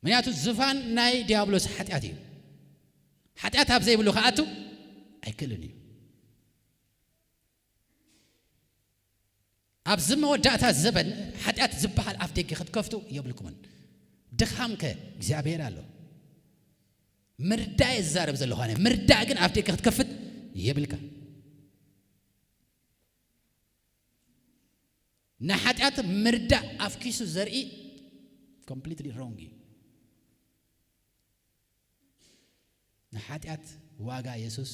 ምክንያቱ ዝፋን ናይ ዲያብሎስ ሓጢኣት እዩ። ሓጢኣት ኣብ ዘይብሉ ክኣቱ ኣይክእልን እዩ። ኣብዚ መወዳእታ ዘበን ሓጢኣት ዝበሃል ኣፍ ደገ ክትከፍቱ የብልኩምን። ድኻምከ እግዚኣብሔር ኣሎ። ምርዳእ እየ ዝዛረብ ዘለኹ ኣነ። ምርዳእ ግን ኣፍ ደገ ክትከፍት የብልካ። ንሓጢኣት ምርዳእ ኣፍኪሱ ዘርኢ completely wrong እዩ። ንሓጢኣት ዋጋ የሱስ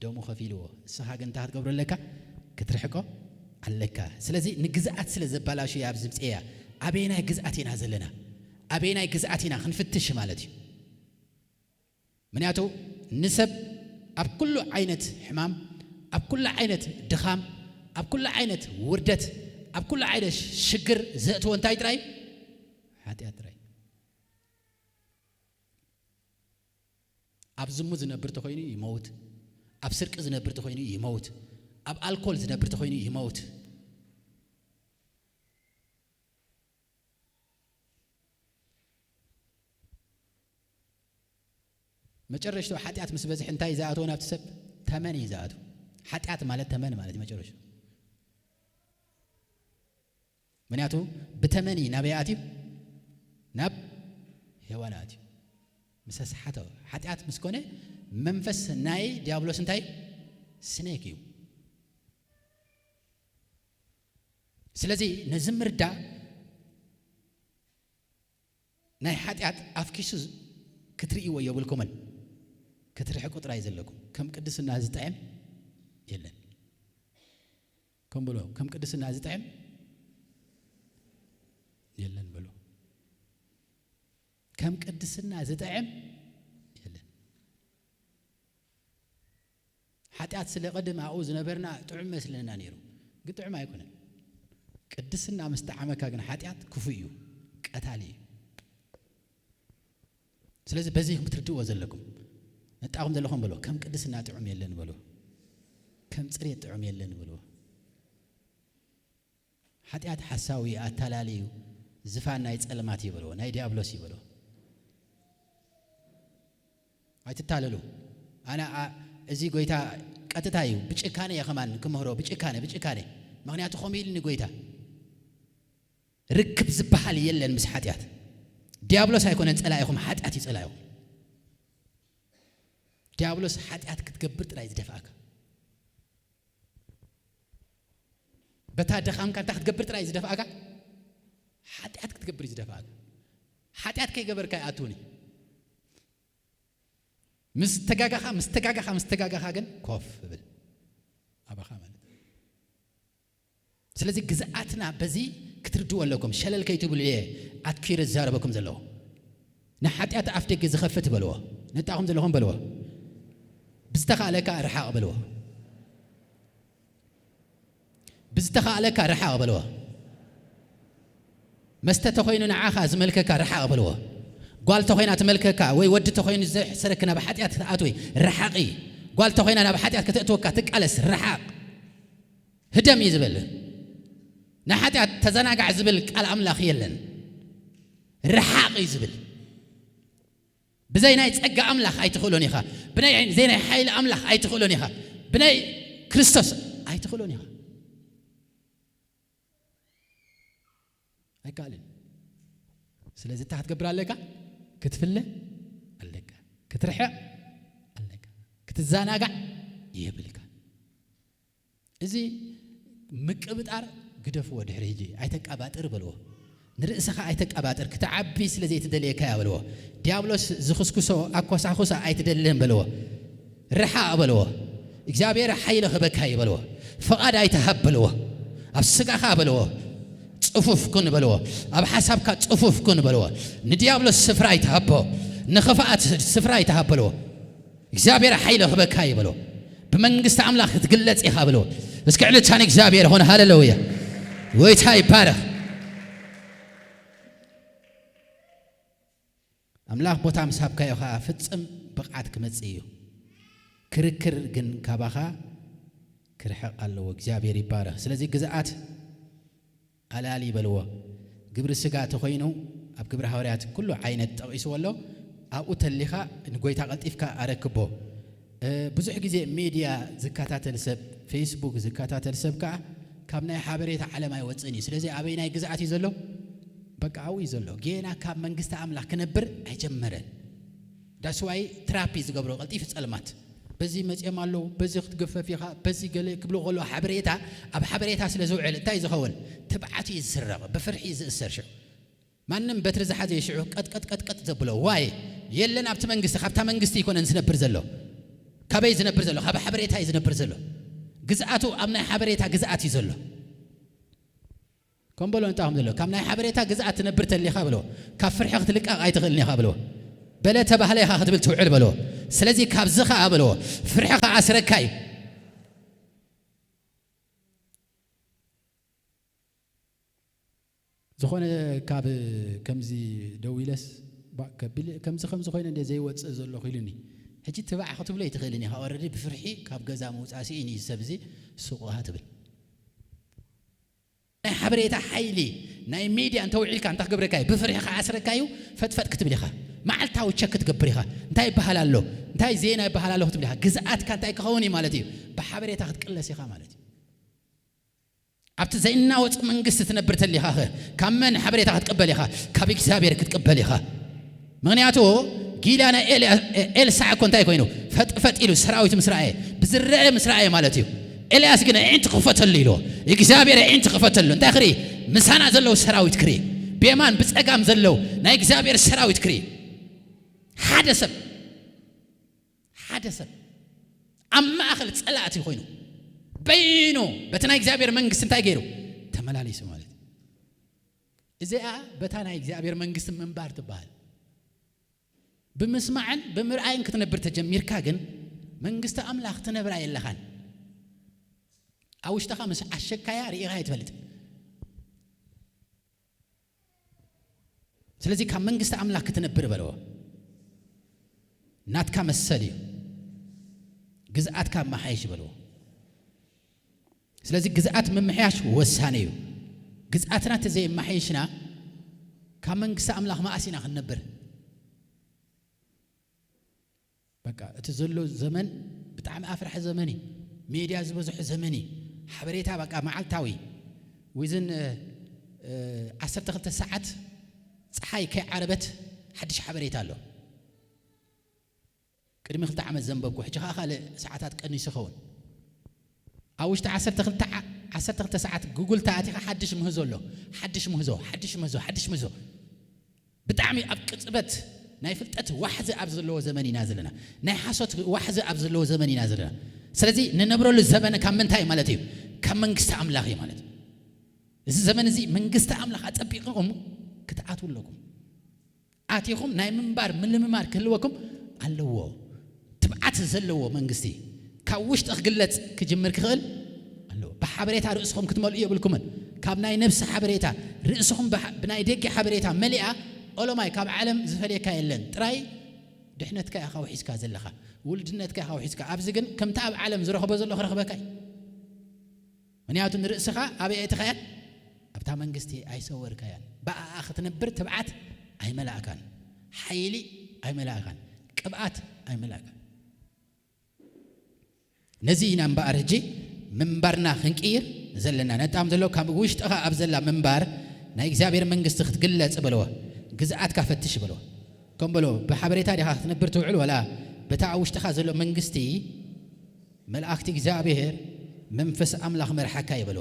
ደሙ ከፊልዎ። ንስኻ ግን እንታይ ክትገብሮ ኣለካ? ክትርሕቆ ኣለካ። ስለዚ ንግዝኣት ስለ ዘባላሹ እያ ኣብዚ ምጽኤያ። ኣበየናይ ግዝኣት ኢና ዘለና? ኣበየናይ ግዝኣት ኢና ክንፍትሽ ማለት እዩ። ምክንያቱ ንሰብ ኣብ ኩሉ ዓይነት ሕማም፣ ኣብ ኩሉ ዓይነት ድኻም፣ ኣብ ኩሉ ዓይነት ውርደት፣ ኣብ ኩሉ ዓይነት ሽግር ዘእትዎ እንታይ ጥራይ? ሓጢኣት ጥራይ። ኣብ ዝሙት ዝነብር ተኾይኑ ይመውት። ኣብ ስርቂ ዝነብር ተኾይኑ ይመውት። ኣብ ኣልኮል ዝነብር ተኾይኑ ይመውት። መጨረሽቱ ሓጢኣት ምስ በዝሕ እንታይ ዝኣትዎ ናብቲ ሰብ? ተመን እዩ ዝኣትዎ። ሓጢኣት ማለት ተመን ማለት እዩ መጨረሽቱ። ምክንያቱ ብተመን እዩ ናበይ ኣትዩ? ናብ ሄዋን ኣትዩ። ምስ ኣስሓቶ ሓጢኣት ምስ ኮነ መንፈስ ናይ ዲያብሎስ እንታይ? ስኔክ እዩ። ስለዚ ነዚ ምርዳእ ናይ ሓጢኣት ኣፍኪሱ ክትርእይዎ የብልኩምን። ክትርሕቁ ጥራይ ዘለኩም። ከም ቅድስና ዝጥዕም የለን። ከም ብሎ፣ ከም ቅድስና ዝጥዕም የለን በሉ። ከም ቅድስና ዝጥዕም የለን። ሓጢኣት ስለ ቀድም ኣብኡ ዝነበርና ጥዑም መስለና ነይሩ፣ ግን ጥዑም ኣይኮነን። ቅድስና ምስ ጠዓመካ ግን ሓጢኣት ክፉእ እዩ፣ ቀታሊ እዩ። ስለዚ በዚ ኢኹም ክትርድእዎ ዘለኩም። ነጣኹም ዘለኹም በሎ፣ ከም ቅድስና ጥዑም የለን በሎ፣ ከም ጽሬት ጥዑም የለን በሎ። ሓጢኣት ሓሳዊ እዩ፣ ኣታላሊ እዩ፣ ዝፋን ናይ ጸልማት እዩ በልዎ፣ ናይ ዲያብሎስ እዩ በልዎ። ኣይትታለሉ። ኣነ ኣ-፣ እዚ ጎይታ ቀጥታ እዩ፣ ብጭካነ እየ ከማን ክምህሮ፣ ብጭካነ፣ ብጭካነ። ምኽንያቱ ከምኡ ኢልኒ ጎይታ። ርክብ ዝበሃል የለን ምስ ሓጢኣት። ዲያብሎስ ኣይኮነን ጸላኢኹም፣ ሓጢኣት እዩ ጸላኢኹም። ዲያብሎስ ሓጢኣት ክትገብር ጥራይ ዝደፍኣካ። በታ ድኻምካ እንታይ ክትገብር ጥራይ እዩ ዝደፍኣካ? ሓጢኣት ክትገብር እዩ ዝደፍኣካ። ሓጢኣት ከይገበርካ ኣይኣትውን እዩ። ምስ ተጋጋኻ፣ ምስ ተጋጋኻ፣ ምስ ተጋጋኻ ግን ኮፍ ብል። ኣባኻ ማለት እዩ። ስለዚ ግዝኣትና በዚ ክትርድኡ ኣለኩም። ሸለል ከይትብሉ እየ ኣትኪረ ዝዛረበኩም ዘለኹ። ንሓጢኣት ኣፍ ደገ ዝኸፍት በልዎ። ነጣኹም ዘለኹም በልዎ። ብዝተኻእለካ ርሓቕ በልዎ። ብዝተኻእለካ ርሓቕ በልዎ። መስተ ተኾይኑ ንዓኻ ዝመልከካ ርሓቕ በልዎ። ጓል ተኾይና ትመልከካ ወይ ወዲ ተኾይኑ ዘሕሰረክ ናብ ሓጢኣት ክትኣትዊ ርሓቒ። ጓል ተኾይና ናብ ሓጢኣት ከተእትወካ ትቃለስ ርሓቕ። ህደም እዩ ዝብል። ንሓጢኣት ተዘናጋዕ ዝብል ቃል ኣምላኽ የለን። ርሓቕ እዩ ዝብል። ብዘይ ናይ ጸጋ ኣምላኽ ኣይትኽእሎን ኢኻ። ብናይ፣ ዘይ ናይ ሓይሊ ኣምላኽ ኣይትኽእሎን ኢኻ። ብናይ ክርስቶስ ኣይትኽእሎን ኢኻ። ኣይከኣልን። ስለዚ እንታይ ክትገብር ኣለካ? ክትፍለ ኣለካ። ክትርሕቕ ኣለካ። ክትዘናጋዕ የብልካ። እዚ ምቅብጣር ግደፍዎ፣ ድሕሪ ሕጂ ኣይተቀባጥር በልዎ። ንርእስኻ ኣይተቀባጥር፣ ክትዓቢ ስለ ዘይትደልየካ እያ በልዎ። ዲያብሎስ ዝኽስኩሶ ኣኮሳኹሳ ኣይትደልን በልዎ። ርሓቕ በልዎ። እግዚኣብሔር ሓይሊ ክበካ እዩ በልዎ። ፍቓድ ኣይትሃብ በልዎ። ኣብ ስጋኻ በልዎ። ጽፉፍ ኩን በልዎ። ኣብ ሓሳብካ ጽፉፍ ኩን በልዎ። ንዲያብሎስ ስፍራ ኣይትሃቦ። ንኽፍኣት ስፍራ ኣይትሃብ በልዎ። እግዚኣብሔር ሓይሊ ክበካ እዩ በልዎ። ብመንግስቲ ኣምላኽ ክትግለጽ ኢኻ በልዎ። እስኪ ዕልልታ ንእግዚኣብሔር ይኹን። ሃሌሉያ። ጎይታ ይባረኽ። ኣምላኽ ቦታ ምስ ሃብካዮ ኸዓ ፍጽም ብቕዓት ክመጽእ እዩ። ክርክር ግን ካባኻ ክርሕቕ ኣለዎ። እግዚኣብሔር ይባረኽ። ስለዚ ግዝኣት ኣላሊ በልዎ። ግብሪ ስጋ ተኾይኑ ኣብ ግብረ ሃዋርያት ኩሉ ዓይነት ጠቒስዎ ኣሎ። ኣብኡ ተሊኻ ንጎይታ ቀልጢፍካ ኣረክቦ። እ፣ ብዙሕ ግዜ ሚድያ ዝከታተል ሰብ፣ ፌስቡክ ዝከታተል ሰብ ከኣ ካብ ናይ ሓበሬታ ዓለም ኣይወጽእን እዩ። ስለዚ ኣበይ ናይ ግዝኣት እዩ ዘሎ? በቃ ኣብኡ እዩ ዘሎ። ጌና ካብ መንግስቲ ኣምላኽ ክነብር ኣይጀመረን። ዳስዋይ ትራፕ እዩ ዝገብሮ፣ ቀልጢፍ ጸልማት። በዚ መጽኦም ኣለዉ፣ በዚ ክትግፈፍ ኢኻ፣ በዚ ገለ ክብሉ ከሎ ሓበሬታ፣ ኣብ ሓበሬታ ስለ ዝውዕል እንታይ ዝኸውን? ትብዓት እዩ ዝስረቕ፣ ብፍርሒ እዩ ዝእሰር። ሽዑ ማንም በትሪ ዝሓዘ እዩ ሽዑ ቀጥቀጥቀጥቀጥ ዘብሎ። ዋይ የለን ኣብቲ መንግስቲ፣ ካብታ መንግስቲ ይኮነን ዝነብር ዘሎ። ካበይ ዝነብር ዘሎ? ካብ ሓበሬታ እዩ ዝነብር ዘሎ። ግዝኣቱ ኣብ ናይ ሓበሬታ ግዝኣት እዩ ዘሎ። ከም በሎ እንታይ ከም ዘሎ፣ ካብ ናይ ሓበሬታ ግዝኣት ትነብር ተሊኻ በሎ፣ ካብ ፍርሒ ክትልቀቕ ኣይትኽእልን ኢኻ በሎ። በለ ተባህለ ኢኻ ክትብል ትውዕል በሎ። ስለዚ ካብዚ ኸኣ በሎ፣ ፍርሒ ኸኣ ኣስረካይ። ዝኾነ ካብ ከምዚ ደው ኢለስ፣ ባ-፣ ከቢል-፣ ከምዚ ከምዚ ኮይነ እንደ ዘይወፅእ ዘለኹ ኢሉኒ። ሕጂ ትባዕ ክትብሎ ኣይትኽእልን ኢኻ። ኦረዲ ብፍርሒ ካብ ገዛ ምውፃእ ስኢን እዩ ሰብ እዚ ሱቕ ሃ ትብል። ናይ ሓበሬታ ሓይሊ ናይ ሚድያ እንተውዒልካ እንታይ ክገብረካ እዩ? ብፍርሒ ክዓስረካ እዩ። ፈጥፈጥ ክትብል ኢኻ። መዓልታዊ ቸክ ክትገብር ኢኻ። እንታይ ይበሃል ኣሎ? እንታይ ዜና ይበሃል ኣሎ ክትብል ኢኻ። ግዝኣትካ እንታይ ክኸውን እዩ ማለት እዩ? ብሓበሬታ ክትቅለስ ኢኻ ማለት እዩ። ኣብቲ ዘይናወጽ መንግስቲ ትነብር ተሊኻኸ ካብ መን ሓበሬታ ክትቅበል ኢኻ? ካብ እግዚኣብሔር ክትቅበል ኢኻ። ምኽንያቱ ጊላ ናይ ኤልያ-፣ ኤልሳዕ እኮ እንታይ ኮይኑ? ፈጥፈጥ ኢሉ ሰራዊት ምስ ረኣየ፣ ብዝረአ ምስ ረኣየ ማለት እዩ። ኤልያስ ግን ኣዒንቲ ክፈተሉ ኢልዎ። እግዚኣብሔር ኣዒንቲ ክፈተሉ። እንታይ ክርኢ? ምሳና ዘለዉ ሰራዊት ክርኢ። ብየማን ብጸጋም ዘለዉ ናይ እግዚኣብሔር ሰራዊት ክርኢ። ሓደ ሰብ፣ ሓደ ሰብ ኣብ ማእከል ጸላእቲ ኮይኑ በይኑ በቲ ናይ እግዚኣብሔር መንግስቲ እንታይ ገይሩ? ተመላሊሱ ማለት እዩ። እዚኣ በታ ናይ እግዚኣብሔር መንግስቲ ምንባር ትበሃል። ብምስማዕን ብምርኣይን ክትነብር ተጀሚርካ ግን መንግስቲ ኣምላኽ ትነብራ የለኻን። ኣብ ውሽጥኻ ምስ ዓሸካያ ርኢኻ ኣይትፈልጥን። ስለዚ ካብ መንግስቲ ኣምላኽ ክትነብር በልዎ። ናትካ መሰል እዩ። ግዝኣትካ ኣመሓይሽ በልዎ። ስለዚ ግዝኣት ምምሕያሽ ወሳኒ እዩ። ግዝኣትና ተዘየመሓየሽና ካብ መንግስቲ ኣምላኽ መኣስ ኢና ክንነብር? በቃ እቲ ዘሎ ዘመን ብጣዕሚ ኣፍራሒ ዘመን እዩ። ሜድያ ዝበዝሖ ዘመን እዩ። ሓበሬታ በቃ መዓልታዊ። ዊዝን፣ እ፣ እ፣ ዓሰርተ ክልተ ሰዓት ፀሓይ ከይዓረበት ሓድሽ ሓበሬታ ኣሎ። ቅድሚ ክልተ ዓመት ዘንበብኩ፣ ሕጂ ኸዓ ካልእ ሰዓታት ቀኒሱ ይኸውን። ኣብ ውሽጢ ዓሰርተ ክልተ ዓ-፣ ዓሰርተ ክልተ ሰዓት ጉግል ተኣቲኻ ሓድሽ ምህዞ ኣሎ። ሓድሽ ምህዞ፣ ሓድሽ ምህዞ፣ ሓድሽ ምህዞ። ብጣዕሚ ኣብ ቅጽበት ናይ ፍልጠት ዋሕዚ ኣብ ዘለዎ ዘመን ኢና ዘለና። ናይ ሓሶት ዋሕዚ ኣብ ዘለዎ ዘመን ኢና ዘለና። ስለዚ ንነብረሉ ዘመን ካብ ምንታይ ማለት እዩ? ካብ መንግስቲ ኣምላኽ እዩ ማለት እዩ። እዚ ዘመን እዚ መንግስቲ ኣምላኽ ኣጸቢቕኩም ክትኣትዉ ኣለኩም። ኣቲኹም ናይ ምንባር ምልምማድ ክህልወኩም ኣለዎ። ትብዓት ዘለዎ መንግስቲ ካብ ውሽጢ ክግለጽ ክጅምር ክኽእል ኣለዎ። ብሓበሬታ ርእስኹም ክትመልኡ የብልኩምን። ካብ ናይ ነብሲ ሓበሬታ ርእስኹም ብሓ-፣ ብናይ ደገ ሓበሬታ መሊኣ ኦሎማይ ካብ ዓለም ዝፈልየካ የለን። ጥራይ ድሕነትካ ኢኻ ውሒዝካ ዘለኻ፣ ውልድነትካ ኢኻ ውሒዝካ። ኣብዚ ግን ከምቲ ኣብ ዓለም ዝረኽቦ ዘሎ ክረኽበካ እዩ። ምኽንያቱ ንርእስኻ ኣበይ ኣይተኻያን? ኣብታ መንግስቲ ኣይሰወርካያን። ብኣኣ ክትነብር ትብዓት ኣይመላእካን፣ ሓይሊ ኣይመላእካን፣ ቅብኣት ኣይመላእካን። ነዚ ኢና እምበኣር ሕጂ ምንባርና ክንቅይር ዘለና። ነጣም ዘሎ ካብ ውሽጥኻ ኣብ ዘላ ምንባር ናይ እግዚኣብሔር መንግስቲ ክትግለጽ በልዎ። ግዝኣትካ ፈትሽ በልዎ። ከም በሎ ብሓበሬታ ዲኻ ክትነብር ትውዕል ወላ በታ ኣብ ውሽጥኻ ዘሎ መንግስቲ መልኣክቲ እግዚኣብሔር መንፈስ ኣምላኽ መርሓካ ይበሎ።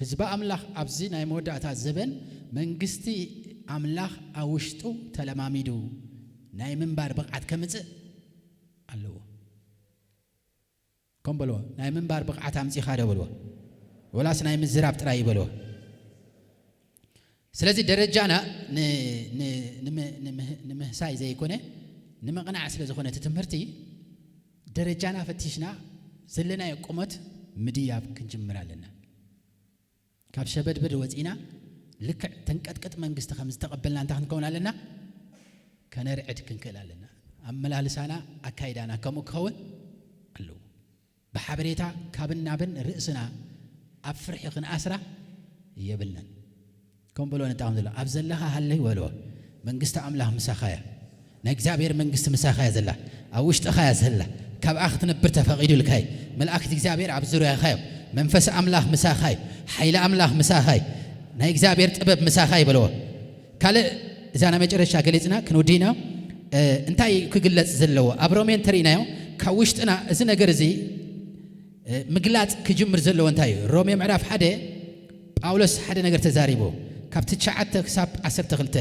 ህዝቢ ኣምላኽ ኣብዚ ናይ መወዳእታ ዘበን መንግስቲ ኣምላኽ ኣብ ውሽጡ ተለማሚዱ ናይ ምንባር ብቕዓት ከምጽእ ኣለዎ። ከም በልዎ፣ ናይ ምንባር ብቕዓት ኣምጺኻ ዶ በልዎ፣ ወላስ ናይ ምዝራብ ጥራይ ይበልዎ። ስለዚ ደረጃና ን-፣ ን-፣ ንመ-፣ ንመህ-፣ ንምህሳይ ዘይኮነ ንምቕናዕ ስለ ዝኾነ እቲ ትምህርቲ፣ ደረጃና ፈቲሽና ዘለናዮ ቁመት ምድያብ ክንጅምር ኣለና። ካብ ሸበድበድ ወጺና ልክዕ ተንቀጥቅጥ መንግስቲ ከም ዝተቐበልና እንታይ ክንከውን ኣለና? ከነርዕድ ክንክእል ኣለና። ኣመላልሳና፣ ኣካይዳና ከምኡ ክኸውን ኣለዎ። ብሓበሬታ ካብን ናብን ርእስና ኣብ ፍርሒ ክንኣስራ የብልናን። ከም በሎ ንጣም ዘሎ ኣብ ዘለኻ ሃለይ በልዎ። መንግስቲ ኣምላኽ ምሳኻ እያ። ናይ እግዚኣብሔር መንግስቲ ምሳኻ እያ ዘላ። ኣብ ውሽጥኻ እያ ዘላ። ካብኣ ክትነብር ተፈቒዱልካ እዩ። መላእክቲ እግዚኣብሔር ኣብ ዙርያኻ እዮም። መንፈስ ኣምላኽ ምሳኻ እዩ። ሓይሊ ኣምላኽ ምሳኻ እዩ። ናይ እግዚኣብሔር ጥበብ ምሳኻ እዩ በልዎ። ካልእ እዛ ናይ መጨረሻ ገሊጽና ክንውድእና እንታይ ክግለጽ ዘለዎ ኣብ ሮሜ እንተርኢናዮ ካብ ውሽጥና እዚ ነገር እዚ ምግላጽ ክጅምር ዘለዎ እንታይ እዩ? ሮሜ ምዕራፍ ሓደ ጳውሎስ ሓደ ነገር ተዛሪቡ ካብ ትሽዓተ ክሳብ ዓሰርተ ክልተ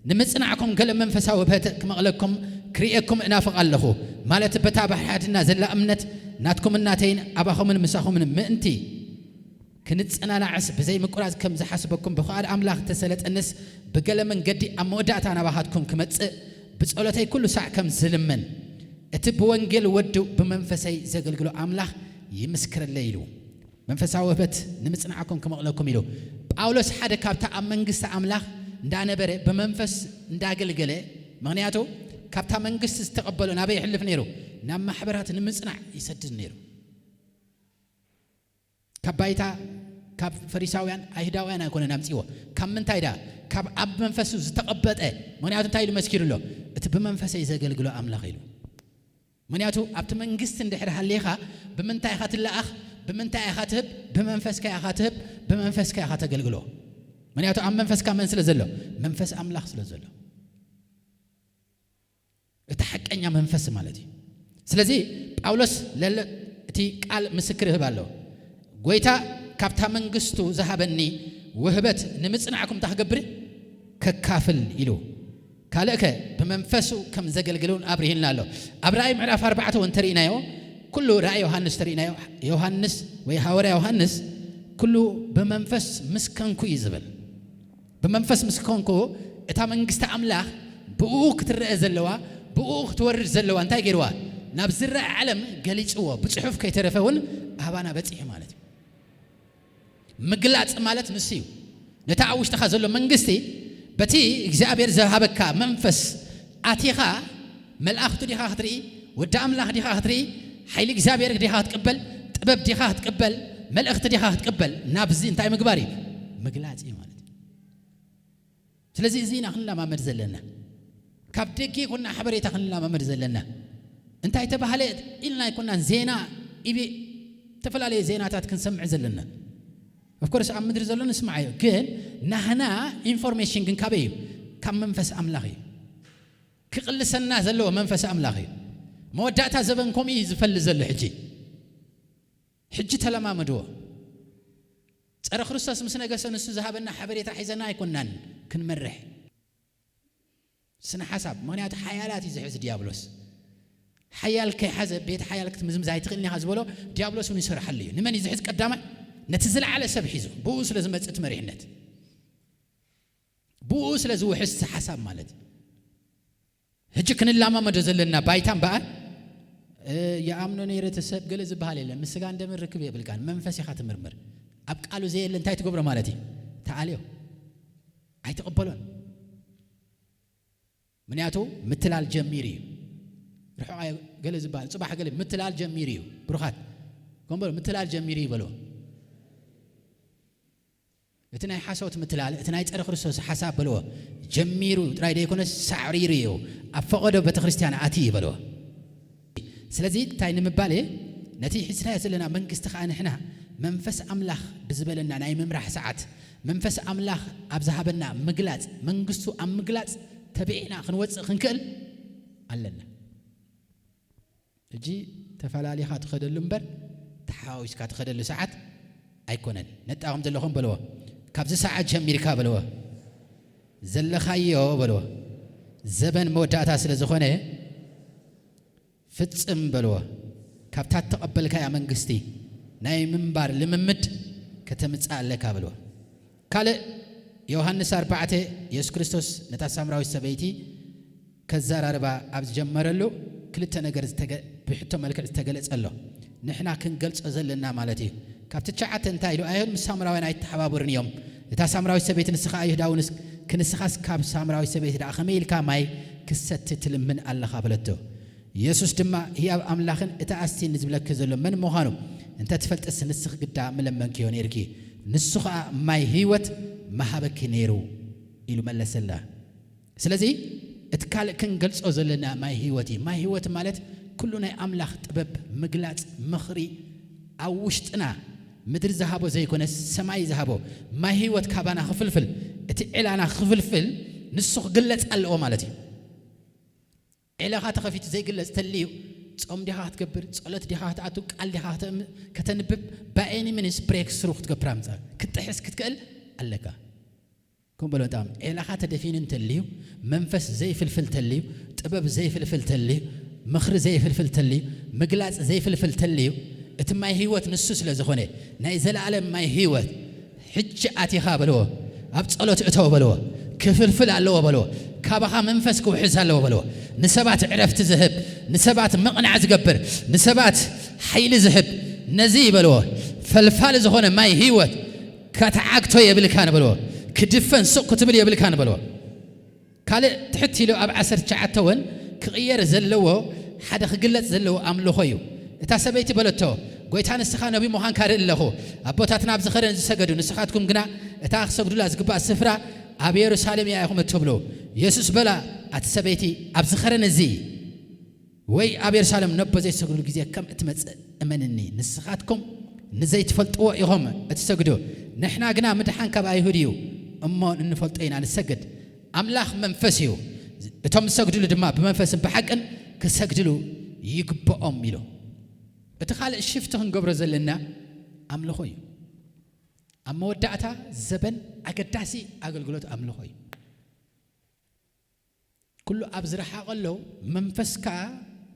ንምጽናዕኩም ገለ መንፈሳዊ ብህተ ክመቕለኩም ክርእየኩም እናፍቕ ኣለኹ፣ ማለት በታ ብሓድና ዘላ እምነት ናትኩም እናተይን ኣባኹምን ምሳኹምን ምእንቲ ክንጸናናዕስ ብዘይ ምቁራጽ ከም ዝሓስበኩም ብፍቓድ ኣምላኽ ተሰለጠንስ ብገለ መንገዲ ኣብ መወዳእታ ናባኻትኩም ክመጽእ ብጸሎተይ ኩሉ ሳዕ ከም ዝልምን እቲ ብወንጌል ወዱ ብመንፈሰይ ዘገልግሎ ኣምላኽ ይምስክረለይ ኢሉ። መንፈሳዊ ውህበት ንምጽናዕኩም ክመቕለኩም ኢሉ። ጳውሎስ ሓደ ካብታ ኣብ መንግስቲ ኣምላኽ እንዳነበረ ብመንፈስ እንዳገልገለ፣ ምኽንያቱ ካብታ መንግስቲ ዝተቐበሎ ናበይ ይሕልፍ ነይሩ? ናብ ማሕበራት ንምጽናዕ ይሰድድ ነይሩ። ካብ ባይታ ካብ ፈሪሳውያን ኣይሁዳውያን ኣይኮነን ኣምጽዎ። ካብ ምንታይ ዳ? ካብ ኣብ መንፈሱ ዝተቐበጠ። ምኽንያቱ እንታይ ኢሉ መስኪሩ ኣሎ? እቲ ብመንፈሰይ ዘገልግሎ ኣምላኽ ኢሉ። ምኽንያቱ ኣብቲ መንግስቲ እንድሕር ሃሊኻ ብምንታይ ኢኻ ትለኣኽ? ብምንታይ ኢኻ ትህብ? ብመንፈስካ ኢኻ ትህብ፣ ብመንፈስካ ኢኻ ተገልግሎ። ምኽንያቱ ኣብ መንፈስካ መን ስለ ዘሎ? መንፈስ ኣምላኽ ስለ ዘሎ። እቲ ሓቀኛ መንፈስ ማለት እዩ። ስለዚ ጳውሎስ ለለ እቲ ቃል ምስክር ይህብ ኣሎ። ጎይታ ካብታ መንግስቱ ዝሃበኒ ውህበት ንምጽናዕኩም እንታይ ክገብር? ከካፍል ኢሉ። ካልእከ ብመንፈሱ ከም ዘገልግል እውን ኣብርሂልና ኣሎ። ኣብ ራእይ ምዕራፍ ኣርባዕተ እውን ተርእናዮ፣ ኩሉ ራእይ ዮሃንስ ተርእናዮ፣ ዮሃንስ ወይ ሃዋርያ ዮሃንስ ኩሉ ብመንፈስ ምስ ከንኩ እዩ ዝብል። ብመንፈስ ምስ ከንኩ እታ መንግስቲ ኣምላኽ ብኡ ክትረአ ዘለዋ፣ ብኡ ክትወርድ ዘለዋ እንታይ ገይርዋ? ናብ ዝረአ ዓለም ገሊጽዎ። ብጽሑፍ ከይተረፈ እውን ኣባና በጺሑ ማለት እዩ። ምግላጽ ማለት ንሱ እዩ። ነታ ኣብ ውሽጥኻ ዘሎ መንግስቲ በቲ እግዚኣብሔር ዝሃበካ መንፈስ ኣቲኻ መልኣኽቱ ዲኻ ክትርኢ? ወዲ ኣምላኽ ዲኻ ክትርኢ? ሓይሊ እግዚኣብሔር ዲኻ ክትቅበል? ጥበብ ዲኻ ክትቅበል? መልእኽቲ ዲኻ ክትቅበል? ናብዚ እንታይ ምግባር እዩ? ምግላጽ እዩ ማለት እዩ። ስለዚ እዚ ኢና ክንለማመድ ዘለና። ካብ ደገ ይኮና ሓበሬታ ክንለማመድ ዘለና። እንታይ ተባህለ ኢልና ኣይኮናን ዜና ኢቢ ዝተፈላለዩ ዜናታት ክንሰምዕ ዘለና። ኦፍኮርስ ኣብ ምድሪ ዘሎ ንስማዓዮ፣ ግን ናህና ኢንፎርሜሽን ግን ካበይ እዩ? ካብ መንፈስ ኣምላኽ እዩ። ክቕልሰና ዘለዎ መንፈስ ኣምላኽ እዩ። መወዳእታ ዘበን ከምኡ እዩ ዝፈልጥ ዘሎ። ሕጂ ሕጂ ተለማመድዎ። ጸረ ክርስቶስ ምስ ነገሰ ንሱ ዝሃበና ሓበሬታ ሒዘና ኣይኮናን ክንመርሕ። ስነ ሓሳብ፣ ምኽንያቱ ሓያላት እዩ ዝሕዝ ዲያብሎስ። ሓያል ከይሓዘ ቤት ሓያል ክትምዝምዝ ኣይትኽእልን ኢኻ ዝበሎ ዲያብሎስ እውን ይሰርሓሉ እዩ። ንመን እዩ ዝሕዝ ቀዳማይ? ነቲ ዝለዓለ ሰብ ሒዙ ብኡ ስለ ዝመጽእ እቲ መሪሕነት ብኡ ስለ ዝውሕስ እቲ ሓሳብ ማለት እዩ። ሕጂ ክንላማመዶ ዘለና ባይታ እምበኣር ይኣምኖ ነይረ እቲ ሰብ ገለ ዝበሃል የለን። ምስ ስጋ እንደምን ርክብ የብልካን። መንፈስ ኢኻ ትምርምር። ኣብ ቃሉ ዘየለ እንታይ ትገብሮ ማለት እዩ? ተኣልዮ። ኣይትቕበሎን። ምክንያቱ ምትላል ጀሚሩ እዩ። ርሑቕ ኣየ-፣ ገለ ዝበሃል ጽባሕ ገለ ምትላል ጀሚሩ እዩ። ብሩኻት ከም በሉ ምትላል ጀሚሩ እዩ በልዎ። እቲ ናይ ሓሶት ምትላል፣ እቲ ናይ ጸረ ክርስቶስ ሓሳብ በልዎ ጀሚሩ ጥራይ ደይኮነስ ሳዕሪሩ እዩ። ኣብ ፈቐዶ ቤተ ክርስቲያን ኣትዩ እዩ በልዎ። ስለዚ እንታይ ንምባል እየ? ነቲ ሒዝናዮ ዘለና መንግስቲ ኸኣ ንሕና መንፈስ ኣምላኽ ብዝበለና ናይ ምምራሕ ሰዓት፣ መንፈስ ኣምላኽ ኣብ ዝሃበና ምግላጽ፣ መንግስቱ ኣብ ምግላጽ ተቢዕና ክንወጽእ ክንክእል ኣለና። ሕጂ ተፈላሊኻ ትኸደሉ እምበር ተሓዋዊስካ ትኸደሉ ሰዓት ኣይኮነን። ነጣኹም ዘለኹም በልዎ። ካብዚ ሰዓት ጀሚርካ በልዎ። ዘለኻዮ በልዎ። ዘበን መወዳእታ ስለ ዝኾነ ፍጽም በልዎ። ካብታ እተቐበልካያ መንግስቲ ናይ ምንባር ልምምድ ከተምጽእ ኣለካ በልዎ። ካልእ ዮሃንስ ኣርባዕተ የሱስ ክርስቶስ ነታ ሳምራዊት ሰበይቲ ከዘራርባ ኣብ ዝጀመረሉ ክልተ ነገር ዝተገ-፣ ብሕቶ መልክዕ ዝተገለጸ ኣሎ። ንሕና ክንገልጾ ዘለና ማለት እዩ። ካብ ትሽዓተ እንታይ ኢሉ? ኣይሁድ ምስ ሳምራውያን ኣይተሓባበሩን እዮም። እታ ሳምራዊት ሰበይቲ ንስኻ ኣይሁዳዊ ንስ-፣ ክንስኻስ ካብ ሳምራዊት ሰበይቲ ደኣ ከመይ ኢልካ ማይ ክሰቲ ትልምን ኣለኻ? በለቶ። የሱስ ድማ ህያብ ኣምላኽን እቲ ኣስቲኒ ዝብለኪ ዘሎ መን ምዃኑ እንተ ትፈልጥስ ንስኺ ግዳ ምለመንክዮ ነይርኪ፣ ንሱ ኸኣ ማይ ህይወት ምሃበኪ ነይሩ ኢሉ መለሰላ። ስለዚ እቲ ካልእ ክንገልጾ ዘለና ማይ ህይወት እዩ። ማይ ህይወት ማለት ኩሉ ናይ ኣምላኽ ጥበብ፣ ምግላጽ፣ ምኽሪ ኣብ ውሽጥና፣ ምድሪ ዝሃቦ ዘይኮነስ ሰማይ ዝሃቦ ማይ ህይወት ካባና ክፍልፍል፣ እቲ ዒላና ክፍልፍል ንሱ ክግለጽ ኣለዎ ማለት እዩ። ዒላኻ ተኸፊቱ ዘይግለጽ ተልዩ፣ ጾም ዲኻ ክትገብር፣ ጸሎት ዲኻ ክትኣቱ፣ ቃል ዲኻ ከተም- ከተንብብ፣ by any means breakthrough ክትገብር ኣምጻ ክትጥሕስ ክትክእል ኣለካ። ከም በሎ ጣም ዒላኻ ተደፊኑ እንተልዩ፣ መንፈስ ዘይፍልፍል ተልዩ፣ ጥበብ ዘይፍልፍል ተልዩ፣ ምኽሪ ዘይፍልፍል ተልዩ፣ ምግላጽ ዘይፍልፍል ተልዩ፣ እቲ ማይ ህይወት ንሱ ስለ ዝኾነ፣ ናይ ዘለኣለም ማይ ህይወት ሕጂ ኣቲኻ በልዎ፣ ኣብ ጸሎት እተው በልዎ፣ ክፍልፍል ኣለዎ በልዎ፣ ካባኻ መንፈስ ክውሕዝ ኣለዎ በልዎ። ንሰባት ዕረፍቲ ዝህብ፣ ንሰባት ምቕናዕ ዝገብር፣ ንሰባት ሓይሊ ዝህብ ነዚ በልዎ፣ ፈልፋሊ ዝኾነ ማይ ህይወት ከተዓግቶ የብልካን በልዎ። ክድፈን ስቕ ክትብል የብልካን በልዎ። ካልእ ትሕት ኢሉ ኣብ ዓሰርተ ትሽዓተ እውን ክቕየር ዘለዎ ሓደ ክግለጽ ዘለዎ ኣምልኾ እዩ። እታ ሰበይቲ በለቶ፣ "ጎይታ ንስኻ ነቢ ምዃንካ ርኢ ኣለኹ። ኣቦታትና ኣብዚ ኸረን ዝሰገዱ፣ ንስኻትኩም ግና እታ ክሰግዱላ ዝግባእ ስፍራ ኣብ የሩሳሌም እያ ኢኹም እትብሉ።" የሱስ በላ፣ "ኣቲ ሰበይቲ ኣብዚ ኸረን እዚ ወይ ኣብ የሩሳሌም ነቦ ዘይትሰግዱሉ ግዜ ከም እትመጽእ እመንኒ። ንስኻትኩም ንዘይትፈልጥዎ ኢኹም እትሰግዱ፣ ንሕና ግና ምድሓን ካብ ኣይሁድ እዩ እሞ እንፈልጦ ኢና ንሰግድ። ኣምላኽ መንፈስ እዩ፣ እቶም ዝሰግድሉ ድማ ብመንፈስን ብሓቅን ክሰግድሉ ይግብኦም" ኢሉ። እቲ ካልእ ሽፍቲ ክንገብሮ ዘለና ኣምልኾ እዩ። ኣብ መወዳእታ ዘበን ኣገዳሲ ኣገልግሎት ኣምልኾ እዩ። ኩሉ ኣብ ዝረሓቐሎ መንፈስካ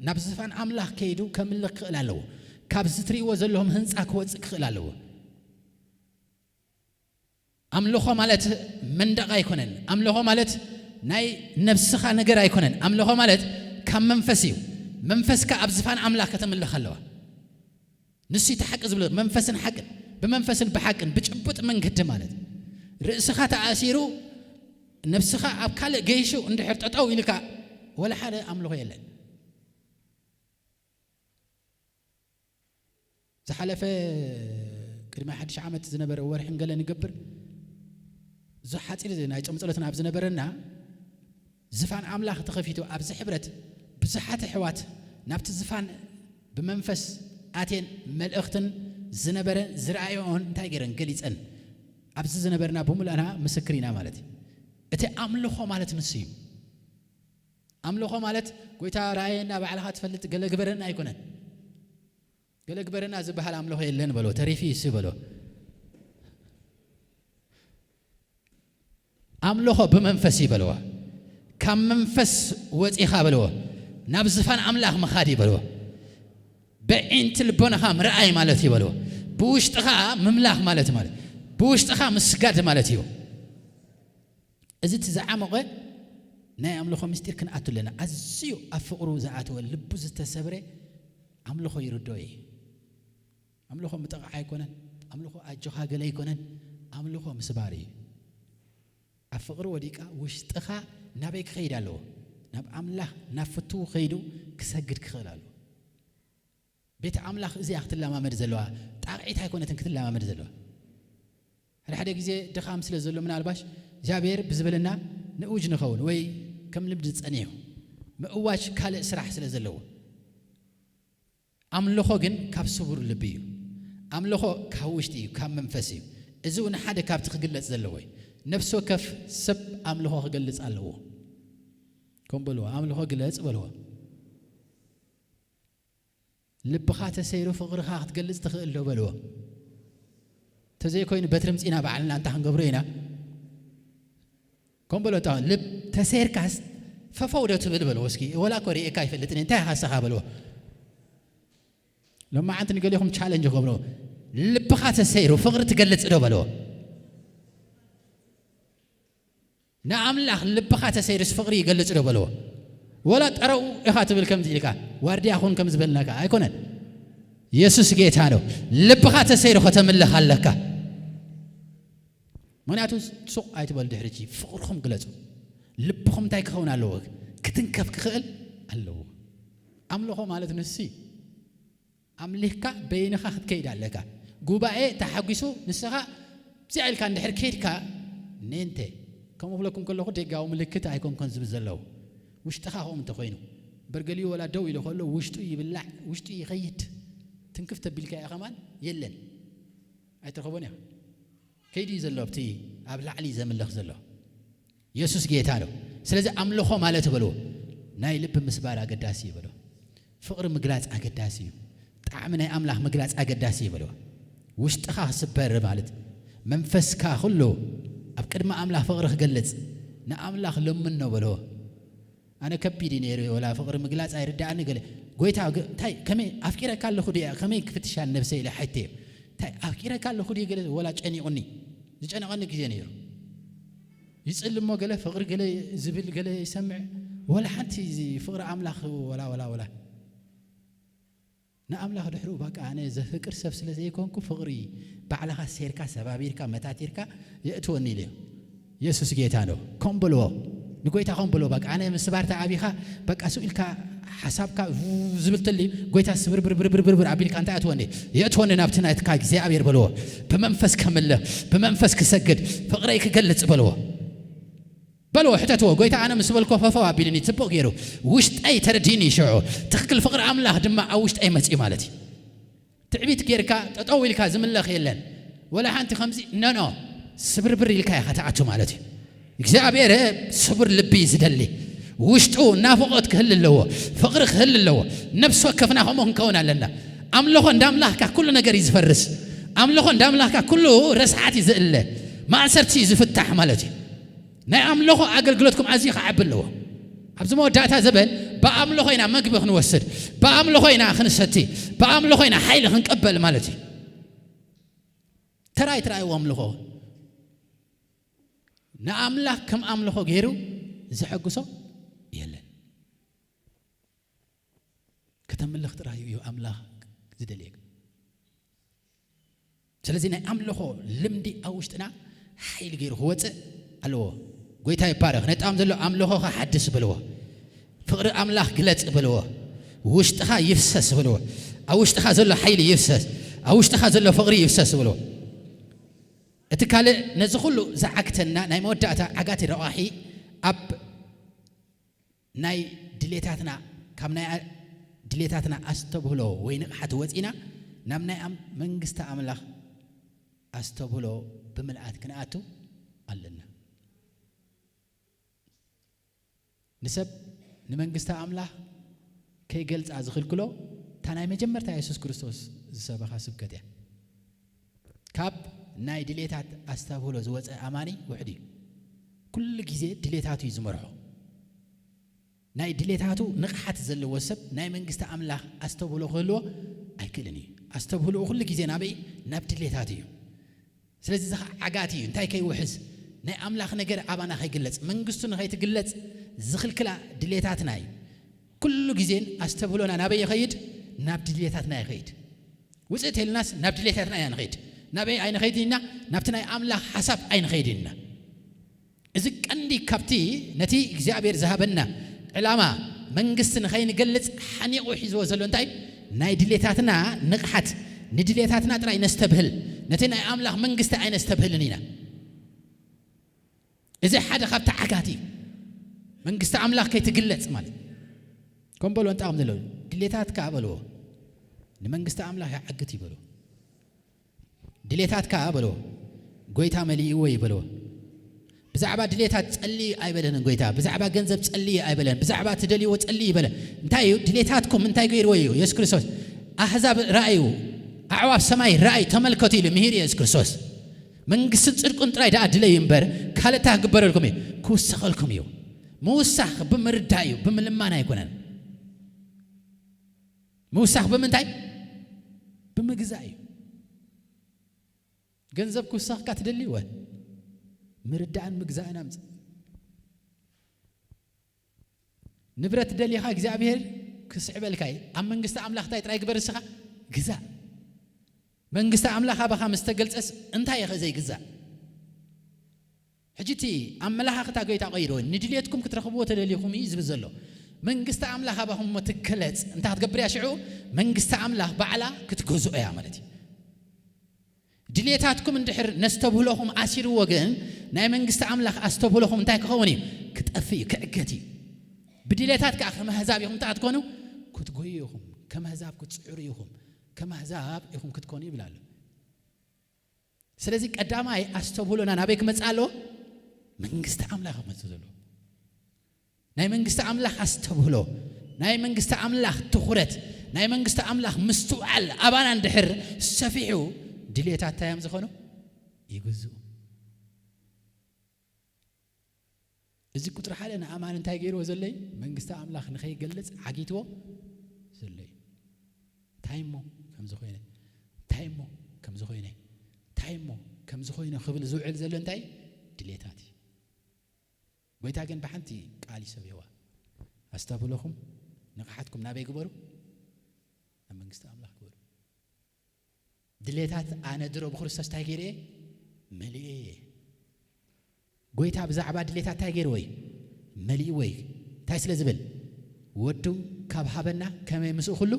ናብ ዝፋን ኣምላኽ ከይዱ ከምልኽ ክኽእል ኣለዎ። ካብዚ ትርእይዎ ዘለኹም ህንጻ ክወጽእ ክኽእል ኣለዎ። ኣምልኾ ማለት መንደቕ ኣይኮነን። ኣምልኾ ማለት ናይ ነብስኻ ነገር ኣይኮነን። ኣምልኾ ማለት ካብ መንፈስ እዩ። መንፈስካ ኣብ ዝፋን ኣምላኽ ከተምልኽ ኣለዋ። ንሱ እቲ ሓቂ ዝብሎ መንፈስን ሓቅን፣ ብመንፈስን ብሓቅን ብጭቡጥ መንገዲ ማለት ርእስኻ ተኣሲሩ ነብስኻ ኣብ ካልእ ገይሹ እንድሕር ጠጠው ኢልካ ወላ ሓደ ኣምልኾ የለን። ዝሓለፈ ቅድሚ ሓድሽ ዓመት ዝነበረ ወርሒ ንገለ ንገብር እዚ ሓፂር ናይ ጾም ጸሎትና ኣብ ዝነበረና ዝፋን ኣምላኽ ተኸፊቱ ኣብዚ ሕብረት ብዙሓት ኣሕዋት ናብቲ ዝፋን ብመንፈስ ኣትየን መልእኽትን ዝነበረ ዝረኣዮኦን እንታይ ገይረን ገሊጸን ኣብዚ ዝነበርና ብምሉእና ምስክር ኢና ማለት እዩ። እቲ ኣምልኾ ማለት ንሱ እዩ። ኣምልኾ ማለት ጎይታ ራእየና ባዕልኻ ትፈልጥ ገለ ግበረና ኣይኮነን። ገለ ግበረና ዝበሃል ኣምልኾ የለን በሎ። ተሪፊ ይሱ በሎ። ኣምልኾ ብመንፈስ እዩ በልዎ። ካብ መንፈስ ወፂኻ በልዎ ናብ ዝፋን ኣምላኽ ምኻድ እዩ በልዎ። ብዒንቲ ልቦናኻ ምርኣይ ማለት እዩ በልዎ። ብውሽጥኻ ምምላኽ ማለት ማለት ብውሽጥኻ ምስጋድ ማለት እዩ። እዚ እቲ ዝዓሞቐ ናይ ኣምልኾ ምስጢር ክንኣቱ ኣለና። ኣዝዩ ኣብ ፍቕሩ ዝኣተወ ልቡ ዝተሰብረ ኣምልኾ ይርድኦ እዩ። ኣምልኾ ምጥቓዕ ኣይኮነን። ኣምልኾ ኣጆኻ ገለ ኣይኮነን። ኣምልኾ ምስባር እዩ። ኣብ ፍቕሪ ወዲቃ ውሽጥኻ ናበይ ክኸይድ ኣለዎ? ናብ ኣምላኽ ናብ ፍትዉ ከይዱ ክሰግድ ክኽእል ኣለዎ። ቤት ኣምላኽ እዚኣ ክትለማመድ ዘለዋ ጣቕዒት ኣይኮነትን ክትለማመድ ዘለዋ። ሓደ ሓደ ግዜ ድኻም ስለ ዘሎ ምናልባሽ እግዚኣብሔር ብዝበለና ንኡጅ ንኸውን ወይ ከም ልምዲ ዝጸኒሑ ምእዋጅ ካልእ ስራሕ ስለ ዘለዎ። ኣምልኾ ግን ካብ ስቡር ልቢ እዩ። ኣምልኾ ካብ ውሽጢ እዩ፣ ካብ መንፈስ እዩ። እዚ እውን ሓደ ካብቲ ክግለጽ ዘለዎ እዩ። ነፍሲ ወከፍ ሰብ ኣምልኾ ክገልጽ ኣለዎ። ከም በልዎ ኣምልኾ ግለጽ በልዎ። ልብኻ ተሰይሩ ፍቕርኻ ክትገልጽ ትኽእል ዶ በልዎ። ተዘይኮይኑ በትሪ ምጺና ባዕልና እንታ ክንገብሮ ኢና። ከም በሎ እታ ልብ ተሰይርካስ ፈፈው ዶ ትብል በልዎ እስኪ። ወላ እኮ ርእየካ ኣይፈልጥን እየ፣ እንታይ ኢኻ ንስኻ በልዎ። ሎማዓንቲ ንገሊኹም ቻለንጅ ክገብሮ፣ ልብኻ ተሰይሩ ፍቕሪ ትገልጽ ዶ በልዎ። ንኣምላኽ ልብኻ ተሰይሩስ ፍቕሪ ይገልጽ ዶ በልዎ። ወላ ጠረው ኢኻ ትብል ከምዚ ኢልካ ዋርድያ ኹን ከም ዝበልናካ ኣይኮነን። የሱስ ጌታ ነው። ልብኻ ተሰይሩ ከተምልኽ ኣለካ። ምኽንያቱ ሱቕ ኣይትበሉ ድሕሪ ሕጂ ፍቕርኹም ግለጹ። ልብኹም እንታይ ክኸውን ኣለዎ? ክትንከፍ ክኽእል ኣለዎ። ኣምልኾ ማለት ንሱ እዩ። ኣምሊኽካ በይንኻ ክትከይድ ኣለካ። ጉባኤ ተሓጒሱ ንስኻ ብዚኣ ኢልካ እንድሕር ከይድካ ኔንተ፣ ከምኡ ክብለኩም ከለኹ ደጋዊ ምልክት ኣይኮንኮን ዝብል ዘለዉ። ውሽጥኻ ከምኡ እንተኾይኑ፣ እምበር ገሊኡ ወላ ደው ኢሉ ከሎ ውሽጡ ይብላዕ፣ ውሽጡ ይኸይድ። ትንክፍ ተቢልካዮ ከማን የለን። ኣይትረኸቦን ኢኻ። ከይዱ እዩ ዘሎ ኣብቲ ኣብ ላዕሊ ዘምልኽ ዘሎ። የሱስ ጌታ ነው። ስለዚ ኣምልኾ ማለት በልዎ፣ ናይ ልቢ ምስባር ኣገዳሲ እዩ በልዎ። ፍቕሪ ምግላጽ ኣገዳሲ እዩ። ጣዕሚ ናይ ኣምላኽ ምግላጽ ኣገዳሲ እዩ በልዎ። ውሽጥኻ ክስበር ማለት፣ መንፈስካ ኩሉ ኣብ ቅድሚ ኣምላኽ ፍቕሪ ክገልጽ፣ ንኣምላኽ ለምኖ በልዎ። ኣነ ከቢድ እዩ ነይሩ፣ ወላ ፍቕሪ ምግላጽ ኣይርድኣኒ ገለ። ጎይታ፣ ግ-፣ እንታይ፣ ከመይ ኣፍቂረካ ኣለኹ ድየ? ከመይ ክፍትሻ ነብሰይ ኢለ ሓይተ እየ። እንታይ፣ ኣፍቂረካ ኣለኹ ድየ ገለ፣ ወላ ጨኒቑኒ። ዝጨነቐኒ ግዜ ነይሩ። ይጽሊ እሞ ገለ ፍቕሪ ገለ ዝብል ገለ ይሰምዕ። ወላ ሓንቲ እዚ ፍቕሪ ኣምላኽ ወላ፣ ወላ፣ ወላ። ንኣምላኽ ድሕሩ በቃ ኣነ ዘፍቅር ሰብ ስለ ዘይኮንኩ ፍቕሪ ባዕልኻ ሴርካ፣ ሰባቢርካ፣ መታቲርካ የእትወኒ ኢሉ እዩ። የሱስ ጌታ ነው። ከም በልዎ፣ ንጎይታ ከም በልዎ። በቃ ኣነ ምስባር ተኣቢኻ በቃ ስኡ ኢልካ ሓሳብካ ዝብል ተልዩ ጎይታ ስብርብርብርብርብር ኣቢልካ እንታይ ኣትወኒ? የእትወኒ ናብቲ ናትካ እግዚኣብሔር በልዎ። ብመንፈስ ከምልኽ፣ ብመንፈስ ክሰግድ፣ ፍቕረይ ክገልጽ በልዎ። በልዎ፣ ሕተትዎ። ጎይታ ኣነ ምስ በልኮ ፈፈው ኣቢሉኒ ጽቡቕ ገይሩ። ውሽጠይ ተረዲኒ ሽዑ። ትኽክል ፍቕሪ ኣምላኽ ድማ ኣብ ውሽጠይ መጺኡ ማለት እዩ። ትዕቢት ጌርካ ጠጠው ኢልካ ዝምለኽ የለን። ወላ ሓንቲ ከምዚ ነኖ ስብርብር ኢልካ ኢኻ ትኣቱ ማለት እዩ። እግዚኣብሔር ስቡር ልቢ እዩ ዝደሊ። ውሽጡ ናፍቖት ክህል ኣለዎ፣ ፍቕሪ ክህል ኣለዎ። ነፍሲ ወከፍና ከምኡ ክንከውን ኣለና። ኣምልኾ እንዳምላኽካ ኩሉ ነገር እዩ ዝፈርስ። ኣምልኾ እንዳምላኽካ ኩሉ ረስሓት እዩ ዝእለ፣ ማእሰርቲ እዩ ዝፍታሕ ማለት እዩ። ናይ ኣምልኾ ኣገልግሎትኩም ኣዝዩ ክዓቢ ኣለዎ። ኣብዚ መወዳእታ ዘበን ብኣምልኾ ኢና መግቢ ክንወስድ፣ ብኣምልኾ ኢና ክንሰቲ፣ ብኣምልኾ ኢና ሓይሊ ክንቀበል ማለት እዩ። ተራይ ተራይዎ ኣምልኾ ንኣምላኽ ከም ኣምልኾ ገይሩ ዘሐጉሶ የለን። ከተምልኽ ጥራይ እዩ ኣምላኽ ዝደልየካ። ስለዚ ናይ ኣምልኾ ልምዲ ኣብ ውሽጥና ሓይሊ ገይሩ ክወፅእ ኣለዎ። ጎይታ ይባረኽ። ነጣም ዘሎ ኣምልኾኻ ሓድስ በልዎ። ፍቕሪ ኣምላኽ ግለጽ በልዎ። ውሽጥኻ ይፍሰስ በልዎ። ኣብ ውሽጥኻ ዘሎ ሓይሊ ይፍሰስ። ኣብ ውሽጥኻ ዘሎ ፍቕሪ ይፍሰስ በልዎ። እቲ ካልእ ነዚ ኩሉ ዝዓግተና ናይ መወዳእታ ዓጋቲ ረቋሒ ኣብ ናይ ድሌታትና፣ ካብ ናይ ኣ-፣ ድሌታትና ኣስተብህሎ ወይ ንቕሓት ወጺና ናብ ናይ ኣም-፣ መንግስቲ ኣምላኽ ኣስተብህሎ ብምልኣት ክንኣቱ ኣለና። ንሰብ ንመንግስቲ ኣምላኽ ከይገልጻ ዝኽልክሎ እታ ናይ መጀመርታ የሱስ ክርስቶስ ዝሰበኻ ስብከት እያ። ካብ ናይ ድሌታት ኣስተብህሎ ዝወጸ ኣማኒ ውሕድ እዩ። ኩሉ ግዜ ድሌታቱ እዩ ዝመርሖ። ናይ ድሌታቱ ንቕሓት ዘለዎ ሰብ ናይ መንግስቲ ኣምላኽ ኣስተብህሎ ክህልዎ ኣይክእልን እዩ። ኣስተብህሎኡ ኩሉ ግዜ ናበይ? ናብ ድሌታቱ እዩ። ስለዚ እዚ ኸዓ ዓጋቲ እዩ። እንታይ ከይውሕዝ? ናይ ኣምላኽ ነገር ኣባና ከይግለጽ፣ መንግስቱ ንኸይትግለጽ ዝኽልክላ ድሌታትና እዩ። ኩሉ ግዜን ኣስተብህሎና ናበይ ይኸይድ? ናብ ድሌታትና ይኸይድ። ውፅእ ተይልናስ ናብ ድሌታትና ኢና ንኸይድ። ናበይ ኣይንኸይድን ኢና? ናብቲ ናይ ኣምላኽ ሓሳብ ኣይንኸይድን ኢና። እዚ ቀንዲ ካብቲ ነቲ እግዚኣብሔር ዝሃበና ዕላማ መንግስቲ ንኸይንገልጽ ሓኒቑ ሒዝዎ ዘሎ እንታይ? ናይ ድሌታትና ንቕሓት፣ ንድሌታትና ጥራይ ነስተብህል፣ ነቲ ናይ ኣምላኽ መንግስቲ ኣይነስተብህልን ኢና። እዚ ሓደ ካብቲ ዓጋቲ እዩ። መንግስቲ ኣምላኽ ከይትግለጽ ማለት። ከም በሎ እንጣቕም ዘሎ ድሌታትካ በልዎ። ንመንግስቲ ኣምላኽ ይዓግት ይበልዎ። ድሌታትካ በልዎ። ጎይታ መሊእዎ ይበልዎ። ብዛዕባ ድሌታት ጸልዩ ኣይበለንን ጎይታ። ብዛዕባ ገንዘብ ጸልዩ ኣይበለን። ብዛዕባ ትደልይዎ ጸልዩ ይበለ። እንታይ እዩ? ድሌታትኩም እንታይ ገይርዎ እዩ? የሱስ ክርስቶስ፣ "ኣህዛብ ረኣዩ፣ ኣዕዋፍ ሰማይ ረኣዩ፣ ተመልከቱ" ኢሉ ምሂር የሱስ ክርስቶስ። "መንግስትን ጽድቁን ጥራይ ደኣ ድለዩ እምበር፣ ካልእ እንታይ ክግበረልኩም እዩ?" ክውሰኸልኩም እዩ። ምውሳኽ ብምርዳእ እዩ፣ ብምልማን ኣይኮነን። ምውሳኽ ብምንታይ? ብምግዛእ እዩ። ገንዘብ ክውሰኽካ ትደሊ ወ? ምርዳእን ምግዛእን ኣምጽእ። ንብረት ደሊኻ እግዚኣብሔር ክስዕበልካ እዩ። ኣብ መንግስቲ ኣምላኽ እንታይ ጥራይ ግበር ንስኻ? ግዛእ። መንግስቲ ኣምላኽ ኣባኻ ምስ ተገልጸስ እንታይ ኢኸ ዘይግዛእ? ሕጂ እቲ ኣመለኻኽታ ጎይታ ቀይርዎ። ንድልየትኩም ክትረኽብዎ ተደሊኹም እዩ ዝብል ዘሎ። መንግስቲ ኣምላኽ ኣባኹም እሞ ትገለጽ። እንታይ ክትገብር እያ ሽዑ? መንግስቲ ኣምላኽ ባዕላ ክትገዝኦ እያ ማለት እዩ። ድሌታትኩም እንድሕር ነስተብህሎኹም ኣሲርዎ ግን ናይ መንግስቲ ኣምላኽ ኣስተብህሎኹም እንታይ ክኸውን እዩ? ክጠፍእ እዩ፣ ክዕገት እዩ። ብድሌታት ከዓ ከም ኣህዛብ ኢኹም እንታይ ክትኮኑ? ክትጎዩ ኢኹም። ከም ኣህዛብ ክትጽዕሩ ኢኹም። ከም ኣህዛብ ኢኹም ክትኮኑ ይብል ኣሎ። ስለዚ ቀዳማይ ኣስተብህሎና ናበይ ክመጽእ ኣለዎ? መንግስቲ ኣምላኽ ክመጽእ ዘለዎ። ናይ መንግስቲ ኣምላኽ ኣስተብህሎ፣ ናይ መንግስቲ ኣምላኽ ትኹረት፣ ናይ መንግስቲ ኣምላኽ ምስትውዓል ኣባና እንድሕር ሰፊሑ ድሌታት እንታይ እዮም ዝኾኑ? ይግዝኡ። እዚ ቁጽሪ ሓደ ንኣማን እንታይ ገይርዎ ዘሎ እዩ? መንግስቲ ኣምላኽ ንኸይገልጽ ዓጊትዎ ዘሎ እዩ። እንታይ እሞ ከምዚ ኮይነ? እንታይ እሞ ከምዚ ኮይነ? እንታይ እሞ ከምዚ ኮይነ ክብል ዝውዕል ዘሎ እንታይ? ድሌታት እዩ። ጎይታ ግን ብሓንቲ ቃል ይሰብህዋ። ኣስተብህሎኹም ንቕሓትኩም ናበይ ግበሩ? ናብ መንግስቲ ኣምላኽ ግበሩ። ድሌታት ኣነ ድሮ ብክርስቶስ እንታይ ገይረ እየ? መሊኤ እየ። ጎይታ ብዛዕባ ድሌታት እንታይ ገይርዎ እዩ? መሊእዎ እዩ። እንታይ ስለ ዝብል? ወዱ ካብ ሃበና ከመይ ምስኡ ኩሉ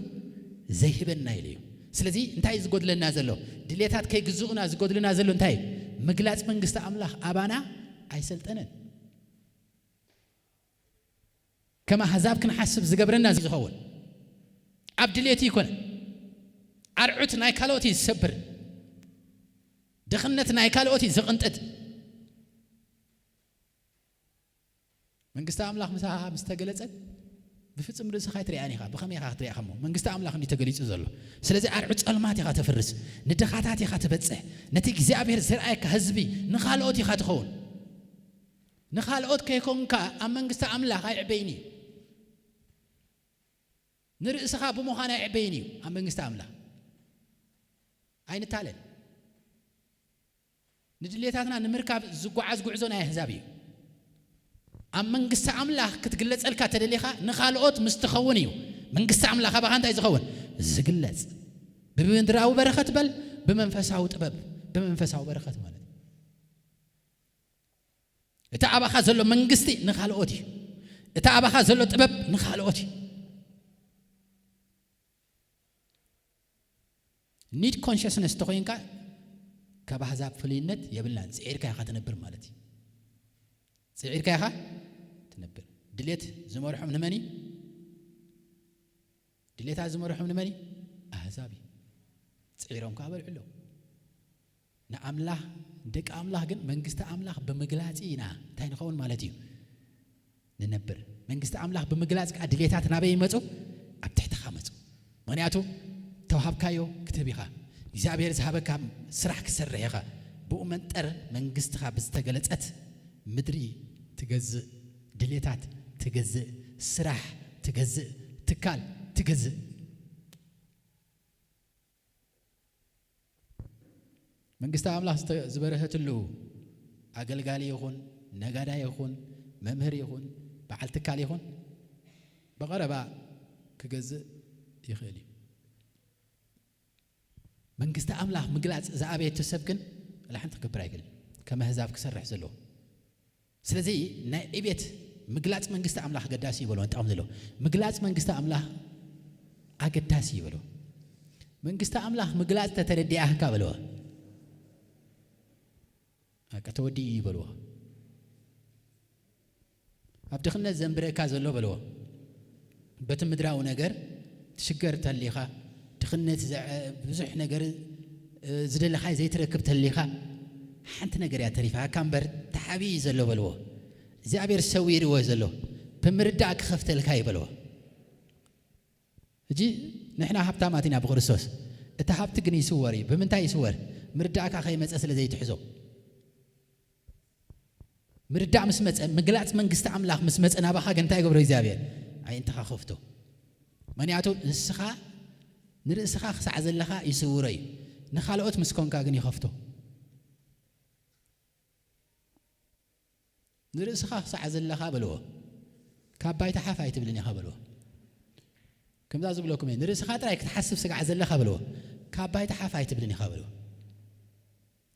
ዘይህበና ኢሉ እዩ። ስለዚ እንታይ እዩ ዝጎድለና ዘሎ? ድሌታት ከይግዝኡና ዝጎድልና ዘሎ እንታይ እዩ? ምግላጽ መንግስቲ ኣምላኽ ኣባና ኣይሰልጠነን። ከም ኣህዛብ ክንሓስብ ዝገብረና ዝኸውን ኣብ ድሌት ይኮነ። ኣርዑት ናይ ካልኦት እዩ ዝሰብር። ድኽነት ናይ ካልኦት እዩ ዝቕንጥጥ። መንግስቲ ኣምላኽ ምሳኻ ምስ ተገለጸት ብፍጹም ርእስኻ ኣይትሪኣን ኢኻ። ብኸመይ ኢኻ ክትሪኣ ከሞ? መንግስቲ ኣምላኽ እንዲ ተገሊጹ ዘሎ። ስለዚ ኣርዑት ጸልማት ኢኻ ተፍርስ። ንድኻታት ኢኻ ትበጽሕ። ነቲ እግዚኣብሔር ዘርኣየካ ህዝቢ ንኻልኦት ኢኻ ትኸውን። ንኻልኦት ከይኮንካ ኣብ መንግስቲ ኣምላኽ ኣይዕበይን እዩ። ንርእስኻ ብምዃን ኣይዕበይን እዩ ኣብ መንግስቲ ኣምላኽ። ኣይንታለል። ንድሌታትና ንምርካብ ዝጓዓዝ ጉዕዞ ናይ ኣህዛብ እዩ። ኣብ መንግስቲ ኣምላኽ ክትግለጸልካ ተደሊኻ ንኻልኦት ምስ ትኸውን እዩ መንግስቲ ኣምላኽ ኣባኻ እንታይ ዝኸውን? ዝግለጽ። ብምድራዊ በረኸት በል፣ ብመንፈሳዊ ጥበብ፣ ብመንፈሳዊ በረኸት ማለት እዩ። እቲ ኣባኻ ዘሎ መንግስቲ ንኻልኦት እዩ። እቲ ኣባኻ ዘሎ ጥበብ ንኻልኦት እዩ። ኒድ ኮንሽስነስ ተኾይንካ ካብ ኣህዛብ ፍልይነት የብልናን። ጽዒርካ ኢኻ ትነብር ማለት እዩ። ጽዒርካ ኢኻ ትነብር። ድሌት ዝመርሖም ንመን እዩ? ድሌታት ዝመርሖም ንመን እዩ? ኣህዛብ እዩ። ጽዒሮም ከዓ በልዑ ኣለዉ። ንኣምላኽ፣ ደቂ ኣምላኽ ግን መንግስቲ ኣምላኽ ብምግላጽ ኢና እንታይ ንኸውን ማለት እዩ? ንነብር። መንግስቲ ኣምላኽ ብምግላጽ ከዓ ድሌታት ናበይ ይመጹ? ኣብ ትሕትኻ መጹ። ምኽንያቱ ተዋሃብካዮ ክትህብ ኢኻ። እግዚኣብሔር ዝሃበካ ስራሕ ክትሰርሕ ኢኻ። ብኡ መንጠር መንግስትኻ ብዝተገለጸት ምድሪ ትገዝእ፣ ድሌታት ትገዝእ፣ ስራሕ ትገዝእ፣ ትካል ትገዝእ። መንግስቲ ኣምላኽ ዝተ-፣ ዝበረሀትሉ ኣገልጋሊ ይኹን፣ ነጋዳይ ይኹን፣ መምህር ይኹን፣ በዓል ትካል ይኹን፣ ብቐረባ ክገዝእ ይኽእል እዩ። መንግስቲ ኣምላኽ ምግላጽ ዝኣበየቶ ሰብ ግን ዋላ ሓንቲ ክገብር ኣይክእልን። ከም ኣህዛብ ክሰርሕ ዘለዎ። ስለዚ ናይ ዕቤት ምግላጽ መንግስቲ ኣምላኽ ኣገዳሲ እዩ በልዎ። ንጣቕም ዘለዎ ምግላጽ መንግስቲ ኣምላኽ ኣገዳሲ እዩ በልዎ። መንግስቲ ኣምላኽ ምግላጽ ተተረዲኣህካ በልዎ። በቃ ተወዲኡ እዩ በልዎ። ኣብ ድኽነት ዘንብረካ ዘሎ በልዎ። በቲ ምድራዊ ነገር ትሽገር ተሊኻ፣ ድኽነት ዘዐ-፣ ብዙሕ ነገር፣ እ፣ ዝደለኻዮ ዘይትረክብ ተሊኻ፣ ሓንቲ ነገር እያ ተሪፋ፣ እካ እምበር ተዓብዩ እዩ ዘሎ በልዎ። እግዚኣብሔር ሰዊርዎ ዘሎ ብምርዳእ ክኸፍተልካ እዩ በልዎ። ሕጂ ንሕና ሃብታማት ኢና ብክርስቶስ። እቲ ሃብቲ ግን ይስወር እዩ። ብምንታይ ይስወር? ምርዳእካ ከይመጸ ስለ ዘይትሕዞ። ምርዳእ ምስ መጸ፣ ምግላጽ መንግስቲ ኣምላኽ ምስ መጸ ናባኻ ግን እንታይ ይገብሮ እግዚኣብሔር? ኣዒንትኻ ከፍቶ። ምኽንያቱ ንስኻ ንርእስኻ ክሳዕ ዘለኻ ይስውሮ እዩ። ንኻልኦት ምስ ኮንካ ግን ይኸፍቶ። ንርእስኻ ክሳዕ ዘለኻ በልዎ። ካብ ባይታ ሓፍ ኣይትብልን ኢኻ በልዎ። ከምዛ ዝብለኩም እየ። ንርእስኻ ጥራይ ክትሓስብ ስጋዕ ዘለኻ በልዎ። ካብ ባይታ ሓፍ ኣይትብልን ኢኻ በልዎ።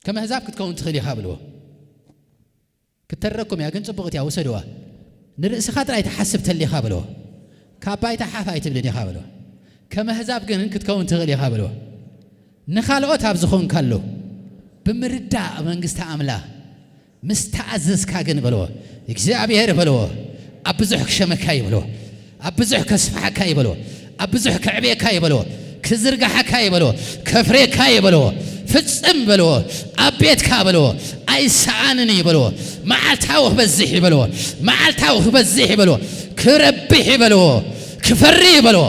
ከም ኣህዛብ ክትከውን ትኽእል ኢኻ በልዎ። ክትተረኩም እያ፣ ግን ጽቡቕት እያ፣ ውሰድዋ። ንርእስኻ ጥራይ ትሓስብ ተሊኻ በልዎ። ካብ ባይታ ሓፍ ኣይትብልን ኢኻ በልዎ። ከም ኣህዛብ ግን ክትከውን ትኽእል ኢኻ በልዎ። ንኻልኦት ኣብ ዝኾንካሉ፣ ብምርዳእ መንግስቲ ኣምላኽ ምስ ተኣዘዝካ ግን በልዎ፣ እግዚኣብሔር በልዎ፣ ኣብ ብዙሕ ክሸመካ እዩ በልዎ፣ ኣብ ብዙሕ ከስፍሓካ እዩ በልዎ፣ ኣብ ብዙሕ ከዕብየካ እዩ በልዎ፣ ክዝርግሓካ እዩ በልዎ፣ ከፍርየካ እዩ በልዎ፣ ፍጽም በልዎ፣ ኣብ ቤትካ በልዎ፣ ኣይሰኣንን እዩ በልዎ፣ መዓልታዊ ክበዝሕ እዩ በልዎ፣ መዓልታዊ ክበዝሕ እዩ በልዎ፣ ክረብሕ እዩ በልዎ፣ ክፈሪ እዩ በልዎ።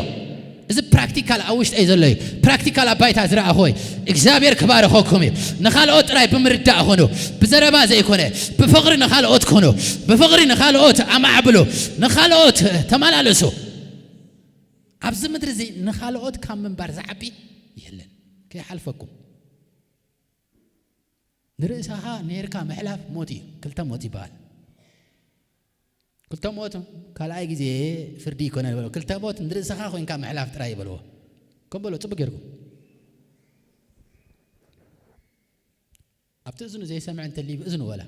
እዚ ፕራክቲካል ኣብ ውሽጠይ ዘሎ እዩ። ፕራክቲካል ኣብ ባይታ ዝረኣኹዎ እዩ። እግዚኣብሔር ክባርኸኩም እዩ። ንኻልኦት ጥራይ ብምርዳእ ኹኑ፣ ብዘረባ ዘይኮነ፣ ብፍቕሪ ንኻልኦት ኩኑ፣ ብፍቕሪ ንኻልኦት ኣማዕብሉ፣ ንኻልኦት ተመላለሱ። ኣብዚ ምድሪ እዚ ንኻልኦት ካብ ምንባር ዝዓቢ የለን። ከይሓልፈኩም። ንርእስኻ ኔርካ ምሕላፍ ሞት እዩ። ክልተ ሞት ይበሃል። ክልተ ሞት ካልኣይ ግዜ ፍርዲ ይኮነን በሎ። ክልተ ሞት ንርእስኻ ኮይንካ ምሕላፍ ጥራይ ይበልዎ። ከም በሎ ጽቡቅ ጌርኩም። ኣብቲ እዝኑ ዘይሰምዕ እንተልዩ ብእዝኑ ወላ።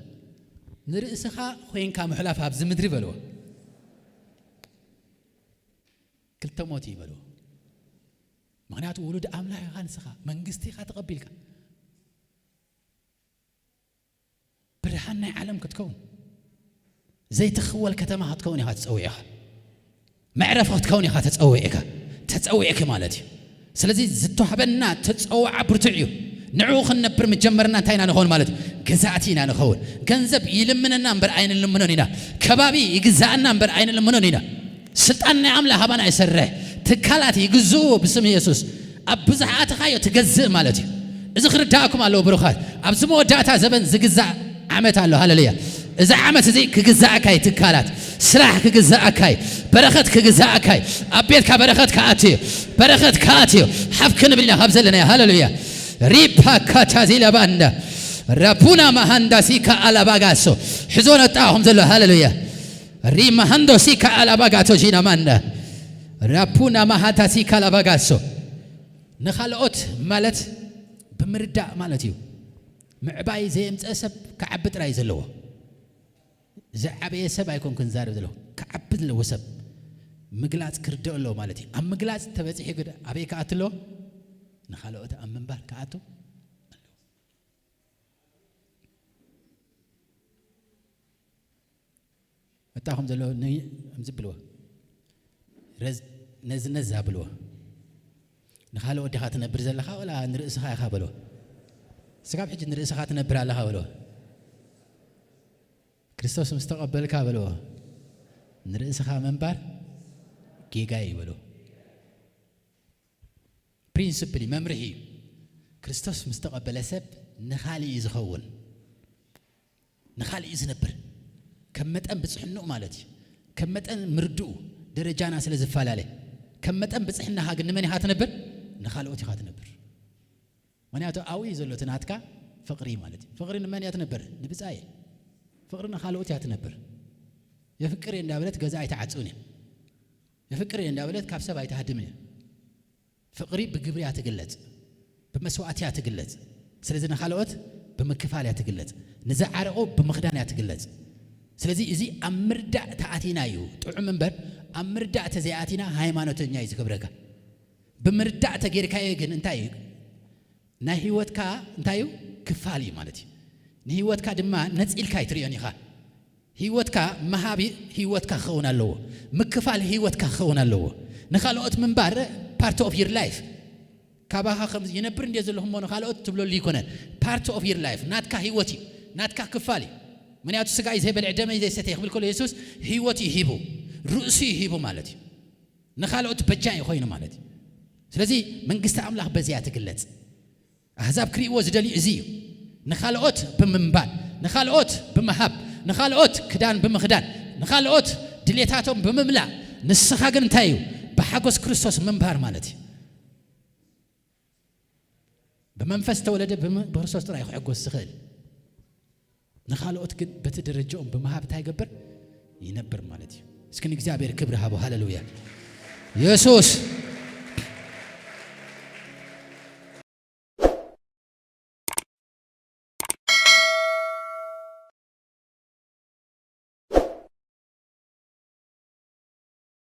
ንርእስኻ ኮይንካ ምሕላፍ ኣብዚ ምድሪ በልዎ። ክልተ ሞት እዩ በልዎ። ምኽንያቱ ውሉድ ኣምላኽ ኢኻ ንስኻ፣ መንግስቲ ኢኻ ተቐቢልካ። ብርሃን ናይ ዓለም ክትከውን፣ ዘይትኽወል ከተማ ክትከውን ኢኻ ተጸዊዕኻ። መዕረፊ ክትከውን ኢኻ ተጸዊዕካ፣ ተጸዊዕኪ ማለት እዩ። ስለዚ ዝተዋህበና ተጸዋዓ ብርቱዕ እዩ። ንዕኡ ክንነብር ምጀመርና እንታይ ኢና ንኸውን ማለት እዩ? ገዛእቲ ኢና ንኸውን። ገንዘብ ይልምነና እምበር ኣይንልምኖን ኢና። ከባቢ ይግዛእና እምበር ኣይንልምኖን ኢና። ስልጣን ናይ ኣምላኽ ኣባና ይሰርሕ። ትካላት ይግዝኡ ብስም የሱስ። ኣብ ብዙሕ ኣተኻዮ ትገዝእ ማለት እዩ። እዚ ክርዳእኩም ኣለዎ ብሩኻት። ኣብዚ መወዳእታ ዘበን ዝግዛእ ዓመት ኣሎ። ሃሌሉያ። እዚ ዓመት እዚ ክግዛእካ እዩ። ትካላት፣ ስራሕ ክግዛእካ እዩ። በረኸት ክግዛእካ እዩ። ኣብ ቤትካ በረኸት ክኣቱ እዩ። በረኸት ክኣቱ እዩ። ሓፍ ክንብል ኢና ካብ ዘለናዮ። ሃሌሉያ። ሪፓ ካታዚ ለባንዳ ራቡና ማሃንዳ ሲካ ኣላባጋሶ። ሕዞ ነጣኹም ዘሎ። ሃሌሉያ። ሪማሃንዶ ሲካ ኣላባጋቶ ጂና ማንዳ ራቡና ማሃታ ሲካ ኣላባጋሶ። ንኻልኦት ማለት ብምርዳእ ማለት እዩ። ምዕባይ ዘየምፀእ ሰብ ክዓቢ ጥራይ ዘለዎ። ዝዓበየ ሰብ ኣይኮንኩን ዛረብ ዘለኹ። ክዓቢ ዘለዎ ሰብ ምግላፅ ክርደእ ኣለዎ ማለት እዩ። ኣብ ምግላፅ ተበፂሑ ግደ ኣበይ ክኣቱ ኣለዎ? ንኻልኦት ኣብ ምንባር ክኣቱ ኣለዎ። መጣኹም ዘሎ ን-፣ ከምዚ ብልዎ። ረዝ-፣ ነዝ ነዝ ኣብልዎ። ንኻልእ ወዲኻ ትነብር ዘለኻ ወላ ንርእስኻ ኢኻ በልዎ። ስጋብ ሕጂ ንርእስኻ ትነብር ኣለኻ በልዎ። ክርስቶስ ምስ ተቐበልካ በልዎ። ንርእስኻ ምንባር ጌጋ እዩ በልዎ። ፕሪንስፕል እዩ፣ መምርሒ እዩ። ክርስቶስ ምስ ተቐበለ ሰብ ንኻልእ እዩ ዝኸውን። ንኻልእ እዩ ዝነብር። ከም መጠን ብጽሕንኡ ማለት እዩ። ከም መጠን ምርድኡ ደረጃና ስለ ዝፈላለ፣ ከም መጠን ብጽሕናኻ ግን ንመን ኢኻ ትነብር? ንኻልኦት ኢኻ ትነብር። ምኽንያቱ ኣብኡ እዩ ዘሎ እቲ ናትካ ፍቕሪ ማለት እዩ። ፍቕሪ ንመን እያ ትነብር? ንብጻየ። ፍቕሪ ንኻልኦት እያ ትነብር። የፍቅር እየ እንዳበለት ገዛ ኣይትዓጽውን እያ። የፍቅር እየ እንዳበለት ካብ ሰብ ኣይትሃድምን እያ። ፍቕሪ ብግብሪ እያ ትግለጽ፣ ብመስዋእቲ እያ ትግለጽ። ስለዚ ንኻልኦት ብምክፋል እያ ትግለጽ፣ ንዝዓረቑ ብምኽዳን እያ ትግለጽ። ስለዚ እዚ ኣብ ምርዳእ ተኣቲና እዩ ጥዑም እምበር፣ ኣብ ምርዳእ ተዘይኣቲና ሃይማኖተኛ እዩ ዝገብረካ። ብምርዳእ ተጌርካዮ ግን እንታይ እዩ? ናይ ህይወትካ እንታይ እዩ? ክፋል እዩ ማለት እዩ። ንህይወትካ ድማ ነጺልካ ኣይትርእዮን ኢኻ። ህይወትካ ምሃብ ህይወትካ ክኸውን ኣለዎ። ምክፋል ህይወትካ ክኸውን ኣለዎ። ንኻልኦት ምንባር part of your life። ካባኻ ከም ይነብር እንድየ ዘለኹ እሞ ንኻልኦት ትብለሉ ይኮነን። Part of your life። ናትካ ህይወት እዩ። ናትካ ክፋል እዩ። ምክንያቱ ስጋይ ዘይበልዕ ደመይ ዘይሰተየ ክብል ከሎ የሱስ ህይወት እዩ ሂቡ። ርእሱ እዩ ሂቡ ማለት እዩ። ንኻልኦት በጃ እዩ ኮይኑ ማለት እዩ። ስለዚ መንግስቲ ኣምላኽ በዚያ ትግለጽ። ኣህዛብ ክርእይዎ ዝደልዩ እዚ እዩ። ንኻልኦት ብምንባር፣ ንኻልኦት ብምሃብ፣ ንኻልኦት ክዳን ብምኽዳን፣ ንኻልኦት ድሌታቶም ብምምላእ፣ ንስኻ ግን እንታይ እዩ? ብሓጎስ ክርስቶስ ምንባር ማለት እዩ። ብመንፈስ ተወለደ ብም-፣ ብክርስቶስ ጥራይ ክሕጎስ ዝኽእል። ንኻልኦት ግን በቲ ደረጃኦም ብምሃብ እንታይ ይገብር? ይነብር ማለት እዩ። እስኪ ንእግዚኣብሔር ክብሪ ሃቦ። ሃሌሉያ። የሱስ